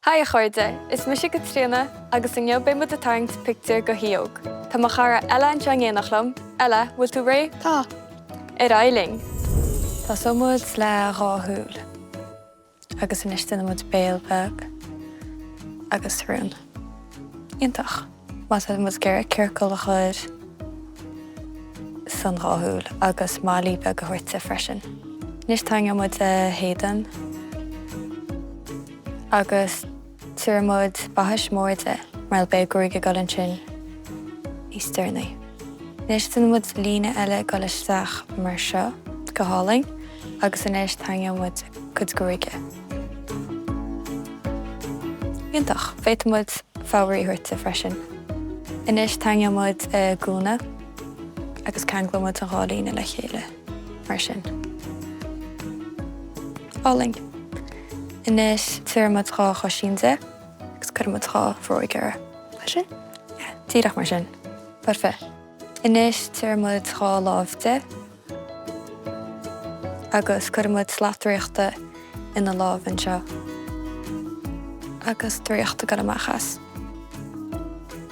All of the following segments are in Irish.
Haigh a chairde, is mise Caitríona agus inniu beidh muid ag tarraingt pictiúr do Shíóg. Tá mo chara Ella anseo in éineacht liom. Ella, bhfuil tú réidh? Tá. Ar aghaidh linn! Tosóidh muid le dhá shúil agus anois déanfaidh muid béal beag agus rún. Iontach! Má tá muid ag iarraidh ciorcal a chur san dhá shúil agus malaí beag a thabhairt di freisin. Anois tarraingeoidh muid a héadan agus tabharfaidh muid baithis mór di mar beidh a gruaig ag dul ansin níos deireanaí. Anois déanfaidh muid líne eile ag dul isteach mar seo, go hálainn, agus anois tarraingeoidh muid a cuid gruaige. Iontach! Féadfaidh muid fabhraí a thabhairt di freisin. Anois tarraingeoidh muid a gúna agus ceanglóidh muid an dhá líne le chéile, mar sin. Álainn! Anois tabharfaidh muid dhá choisín di agus cuirfidh muid dhá bhróig uirthi. Mar sin? Yeah, díreach mar sin. Foirfe. Anois tabharfaidh muid dhá lámh di. Agus cuirfidh muid slat draíochta ina lámh anseo. Agus draíocht ag dul amach as.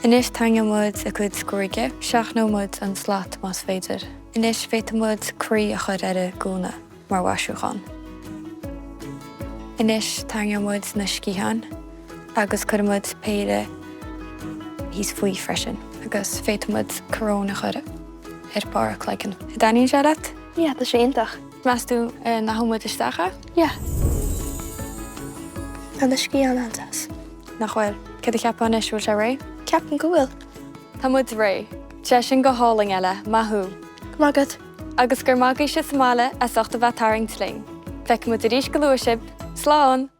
Anois tarraingeoidh muid a cuid gruaige. Seachnóidh muid an slat más féidir. Anois féadfaidh muid croí a chur ar a gúna mar mhaisiúchán. Anois tarraingeoidh muid na sciatháin agus cuirfidh muid péire thíos faoi freisin. Agus féadfaidh muid coróin a chur. ar barr a cloigeann. An dtaitníonn sé leat? Yeah, tá sé iontach. Meas tú an ndathóidh muid isteach é? Yeah. Tá na sciatháin an-deas. Nach bhfuil? Céard a cheapfá anois, bhfuil sé réidh? Ceapaim go bhfuil. Tá muid réidh. Tá sé sin go hálainn, Ella. Maith thú. Go raibh maith agat. Agus go raibh maith agaibhse sa mbaile as ucht a bheith ag tarraingt linn. Feicfidh muid arís go luath sibh. Slán!